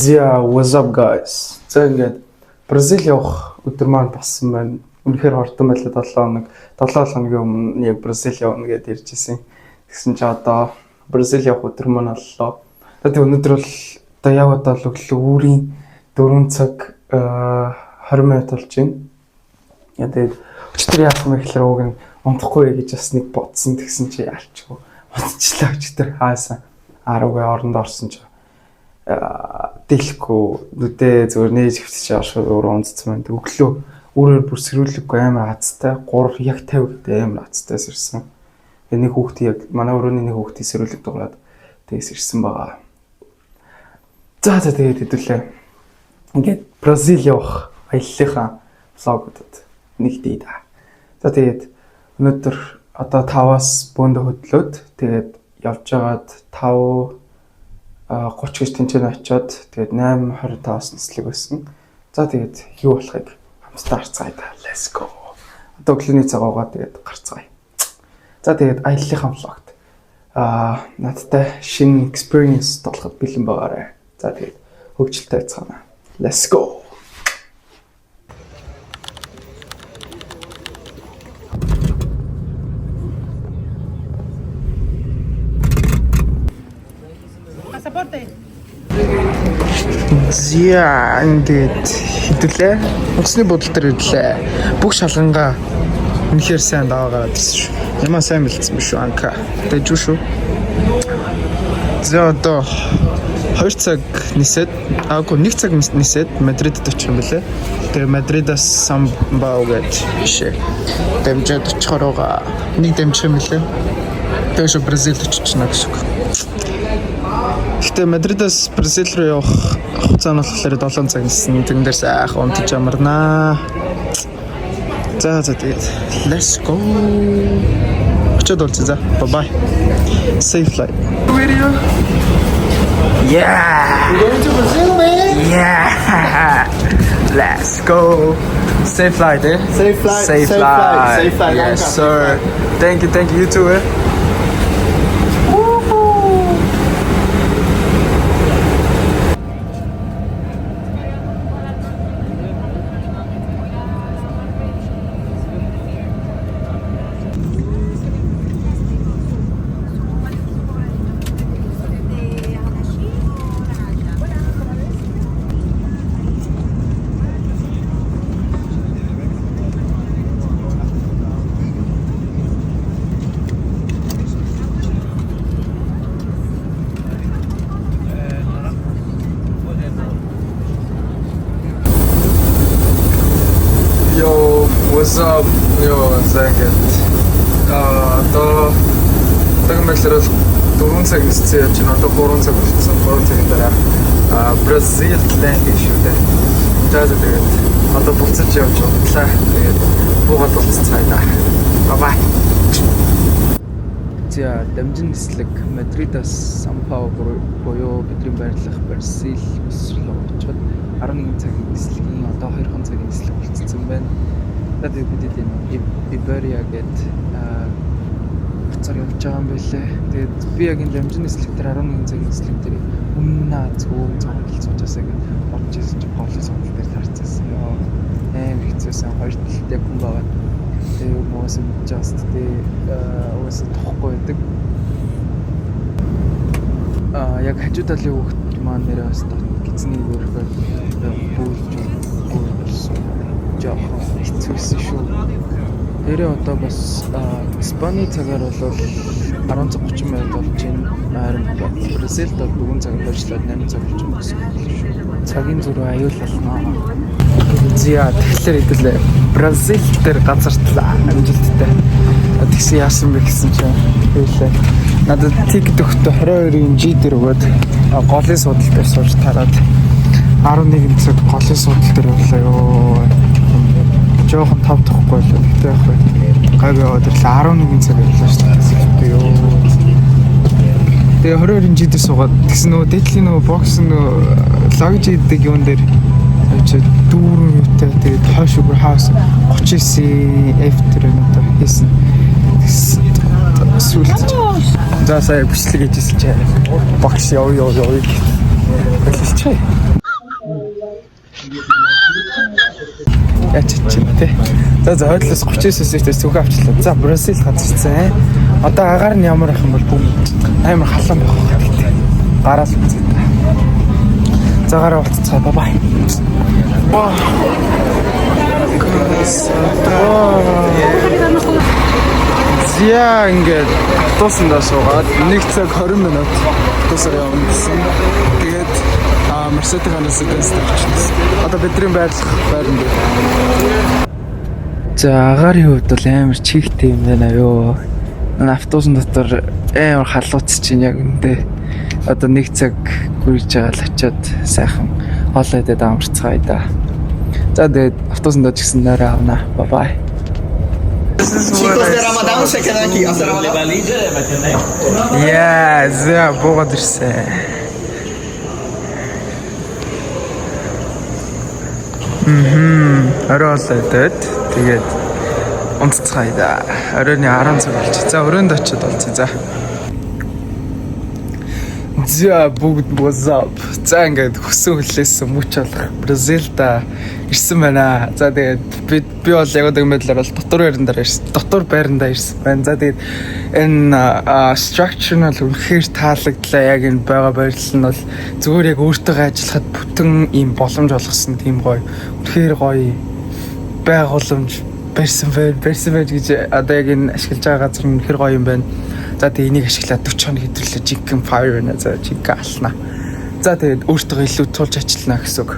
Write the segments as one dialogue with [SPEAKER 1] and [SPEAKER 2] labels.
[SPEAKER 1] За, what's up, guys? За, ингээд Бразил явах өдөр маань болсон байна. Үнэхээр хортон байлаа, 7 хоног. 7 хоногийн өмнө яг Бразил явна гэдээ ярьж ирсэн. Тэгсэн чи одоо Бразил явах өдөр маань боллоо. Тэгээд өнөөдөр бол одоо яг одоо л өглөө үүрийн 4 цаг 20 минут болж байна. Яа, тэгээд өчтөр яах юм бэ гэхээр уг нь унтахгүй гэж бас нэг бодсон, тэгсэн чи ялчгүй. Унтчлаа өчтөр хаасан. 10-гийн оронд орсон чи дийлэхгүй нүдээ зөвөр нээж хэвчиж оршууд өөрөө унтцсан байна. Өглөө өөрөөр бүр сэрүүлэггүй, амар азтай, 3 яг 50 гэдэг амар азтай сэрсэн. Тэгээ нэг хүүхдээ, яг манай өрөөний нэг хүүхдийг сэрүүлэг дуурайд тэгээс ирсэн байгаа. За, тэгээд хэдүүлээ. Ингээд Бразил явах аяллахаа vlog уудад нэгдээ да. За, тэгээд өнөөдөр одоо 5-аас бөөндө хөдлөөд, тэгээд явж байгаад 5 30 гэж тэнцэн очиод, тэгээд 8:25-аас нислэг байсан. За, тэгээд юу болохыг хамтдаа харцгаая да. Let's go. Одоо өглөөний цаг уугаа, тэгээд гарцгаая. За, тэгээд аяллахаа vlog т надтай шинэ experience болоход бэлэн байгаарай. За, тэгээд хөгжилтэй байцгаана. Let's go.
[SPEAKER 2] Pasaporte.
[SPEAKER 1] За, ингээд хэдүүлээ. Онгоцны буудлын дээр ирлээ. Бүх шалгангаа үнэхээр сайн даваа гараад ирсэн шүү. Ямаа сайн бэлдсэн биш үү, Анка. Тэжүү шүү. За, одоо 2 цаг нисээд, аагүй, 1 цаг нисээд Мадридэд очих юм бэлээ. Тэгээ Мадридаас Сан Паулу гэж бишээ. Дамжаад очихоор байгаа. Нэг дамжих юм бэлээ. Тэгээ шүү Бразилд очиж гэсэн үг. Гэхдээ Мадридаас Бразил руу явах хугацаа нь болохоор 7 цаг нисэн. Тэгэн дээр сайхан унтаж амарнаа. За, тэгээд let's go. Очоод уулзъя за. Bye bye. Safe flight. Video. Yeah.
[SPEAKER 3] We're going to Brazil, man.
[SPEAKER 1] Yeah. Let's go. Safe flight, eh?
[SPEAKER 3] Safe flight,
[SPEAKER 1] Safe,
[SPEAKER 3] safe
[SPEAKER 1] flight.
[SPEAKER 3] flight, safe flight,
[SPEAKER 1] Yes,
[SPEAKER 3] Lanka,
[SPEAKER 1] sir. Thank you, thank you. You too, eh? Yo, what's up? Yo, за, ингээд одоо одоогийн байдлаар бол 4 цаг ниссэн явж байна. Одоо 3 цаг болсон. 3 цагийн дараа Бразил landing шүү дээ. За, тэгээд одоо буцаж явж унтлаа. Тэгээд буугаад уулзцгаая да. Bye bye. За, дамжин нислэг Мадридаас Сан Паулу буюу бидний байрлах Бразил улс руу очиход 11 цагийн нислэгийн одоо 2 цагийн нислэг болцсон байна. За, тэгээд бид энэ Иберия гээд оцоор явж байгаа юм байлээ. Тэгээд би яг энэ дамжин нислэг дээр, 11 цагийн нислэг дээр өмнө зөөн цогцол суужаасаа гэж бодож ирсэн чинь голын суудал дээр таарчихсан. Йоо, амар хэцүүсэн. Хоёр талд яг хүн байгаа. Тэгээ угаасаа мэдэж байгаа сте угаасаа тухгүй байдаг. Яг хажуу талын хүүхд маань нэрээ бас гизний өөрөөр бөөлж үгүй болсон. Жоохон хэцүүсэн шүү. Тэрээ одоо бас Испани цагаар бол 10 цаг 30 минут болж байна. Харин Бразилд бол 4 цаг хойшлоод 8 цаг болж байгаа гэсэн үг шүү. Цагийн зөрүү аюул болно. За, тэгэхээр хэдүүлээ Бразил дээр газартлаа амжилттай. Тэгсэн яасан бэ гэсэн чинь хэлээ. Надад ticket өгөхдөө 22-ын G дээр өгөөд, голын суудал дээр сууж тараад 11 цаг голын суудал дээр явлаа ёо. Жоохон тав тухгүй л. Гэтэ яг вэ. Гайг яваад ирлээ, 11 цаг явлаа шүү дээ. Ёо. Тэгээ 22-ын G дээр суугаад тэгсэн нөгөө дээдлийн нөгөө box, нөгөө luggage гэдэг юун дээр чи дүүрэн юутай, тэгээд хойш үгэр хаус 39 F тэр одоо хийсэн. Сүлд. За, сая бичлэг хийжсэн чи багш яв яв яв гэх. Болилчих. Яач чинь те. За, хойдлоос 39-өөс ихтэй цүнхээ авчлаа. За, Бразил газарцсан. Одоо агаар нь ямар ах юм бол бүгд амар халуун байх байх гэдэг. Гараал үзье та. За, гараа болцоо. Bye bye. Вау. Красота. За, ингээд автобусандаа суугаад 1 цаг 20 минут автобусаар явна гэсэн. Тэгээд Мерседес авчихсан. Одоо бидний байрлах байран дээр. За, агаарын хувьд бол амар чихтэй юм байна ёо. Энэ автобусын дотор амар халууц чинь яг үндэ. Одоо 1 цаг гүйж байгаа л очиод сайхан хоолоо идээд амарцгаая да. За, тэгээд автобусанд ч гэсэн нойроо авна. Bye bye.
[SPEAKER 3] Chicos de Ramadán se quedan aquí. Hasta Ramadán.
[SPEAKER 1] Yeah, за, буугаад ирсэн. Орой хоолоо идээд тэгээд унтцгаая да. Оройн 10 цаг болж. За, өрөөнд очиод болцъё. За. За, бүгд what's up. За, ингээд хөсөн хөлөөс мөч болох Бразилда ирсэн байна. За, тэгээд би би бол яг одоо байдлаар бол дотор байрандаа ирсэн. Дотор байрандаа ирсэн байна. За, тэгээд энэ structure нь бол үнэхээр таалагдлаа. Яг энэ байгаа байрлал нь бол зүгээр яг өөртөө ажиллахад бүтэн ийм боломж олгосон, тийм гоё. Үнэхээр гоё байгууламж барьсан байна. Барьсан байж гэж одоо яг энэ ашиглаж байгаа газар нь үнэхээр гоё юм байна. За, тэгээ энийг ашиглаад 40 хоног хэдвэрлээ жинхэнэ fire байна. За, жинхэнэ ална. За, тэгээд өөртөө илүү тулж ажиллана гэсэн үг.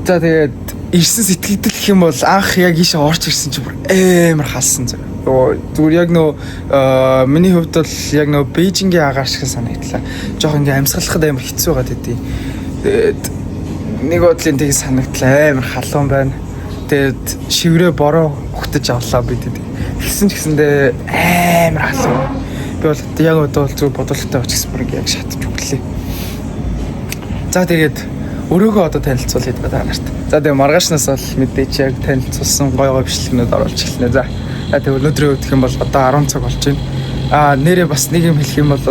[SPEAKER 1] За, тэгээд ирсэн сэтгэгдэл гэх юм бол анх яг ийшээ орж ирсэн чинь бүр амар халсан зөө. Зүгээр яг нөө миний хувьд бол яг нөө Бээжингийн агаар шиг санагдлаа. Жохо ингээ амьсгалахад амар хэцүү байгаад байдیں۔ Тэгээд нэг бодлын тийг санагдлаа, амар халуун байна. Тэгээд шиврээ бороо угтаж авлаа бид. Тэгсэн ч гэсэндээ амар халуун. Би бол яг одоо бол зүгээр бодолтой очих гэсэн, бүр яг шатж өглөө. За, тэгээд өрөөгөө одоо танилцуулъя та нарт. За, тэгээд маргаашнаас бол мэдээч яг танилцуулсан гой гой бичлэгнүүд оруулж эхэлнэ. За. Тэгээд өнөөдрийн хувьд гэх юм бол одоо 10 цаг болж байна. Нэрээ бас нэг юм хэлэх юм бол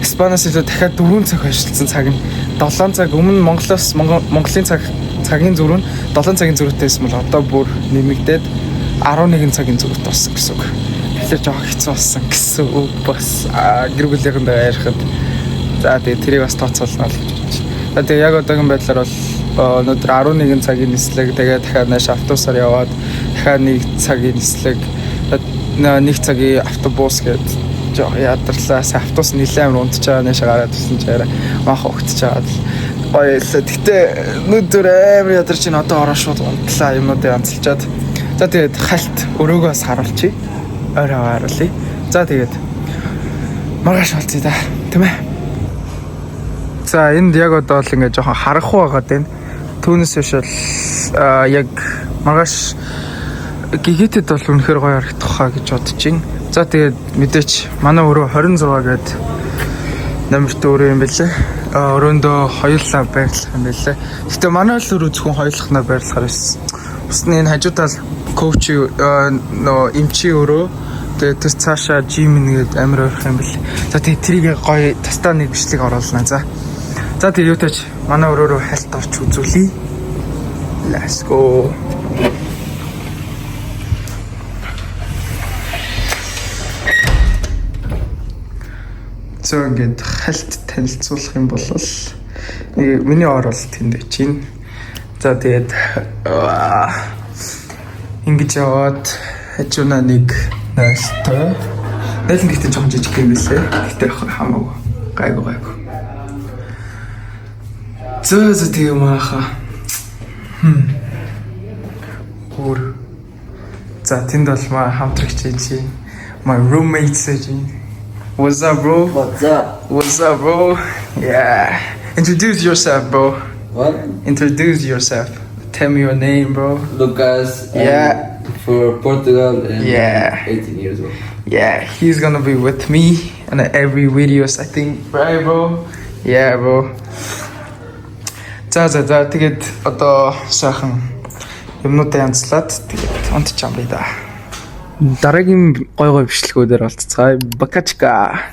[SPEAKER 1] Испаниас илүү дахиад 4 цаг хойшлцсан, цаг нь 7 цаг. Өмнө Монголоос Монголын цаг цагийн зөрүү нь 7 цагийн зөрүүтэй байсан бол одоо бүр нэмэгдээд 11 цагийн зөрүүтэй болсон гэсэн үг. Тэгэхээр жоох хэцүү болсон гэсэн үг бас гэр бүлийнхэндээ ярихад. За, тэгээ тэрийг бас тооцоолно л гэж бодож. За, тэгээ яг одоогийн байдлаар бол өнөөдөр 11 цагийн нислэг, тэгээ дахиад нааш автобусаар яваад дахиад 1 цагийн нислэг, 1 цагийн автобус гээд жоох ядарлаа. Сайн автобус нэлээд амар унтж байгаа, нааш гараад ирсэн чи арай маха өгтөж байгаа л гоё л. Гэтэ өнөөдөр амар ядарч байна. Одоо ороо шууд унтлаа, юмнуудыг онцолжоод. За, тэгээд хальт өрөөгөө бас харуулчих. Ойроо харуулъя. За, тэгээд маргааш уулзъя да. Тийм ээ. За, энд яг одоо л ингээд жоохон харанхуй байгаад байна. Түүнээс биш бол яг маргааш гэгээтэд бол үнэхээр гоё харагдах хаа гэж бодож байна. За, тэгээд мэдээч манай өрөө 26 гээд номертой өрөө юм бэлээ. Өрөөндөө хоёулаа байрлах юм бэлээ. Гэтэ манай л өрөө зөвхөн хоёулахнаа байрлахаар байсан. Бус нь энэ хажуу тал coach, нөө эмчийн өрөө. Тэгээд тэр цаашаа gym нэгээд амар ойрох юм бэл. За, тэгээд тэрийг гоё тастаа нэг бичлэг оруулна. За. За, тэгээд юутай ч манай өрөө рүү хальт орч үзүүлье. Let's go. За, ингээд хальт танилцуулах юм бол нэг миний ор бол тэнд байж байна. За, тэгээд ингэж яваад хажуунаа нэг нойлтой. Нойл нь гэхдээ жоохон жижиг юм билээ. Гэхдээ яг хамаагүй. Гайгүй, гайгүй. Зөө зөө, тэгээ мааха. Өөр. За, тэнд бол маа хамтрагч хийж my roommates гэж. What's up, bro?
[SPEAKER 3] What's up?
[SPEAKER 1] What's up, bro? Yeah. Introduce yourself, bro.
[SPEAKER 2] What?
[SPEAKER 1] Introduce yourself. Tell me your name, bro.
[SPEAKER 2] Lucas. I'm for Portugal and 18 years old.
[SPEAKER 1] Yeah, he's gonna be with me in every videos, I think. Right, bro? Yeah, bro. За, тэгээд одоо сайхан юмнуудаа янзлаад тэгээд унтчих юм бай да. Дараагийн гой гой бичлэгүүдээр болцгаая. Бакачка.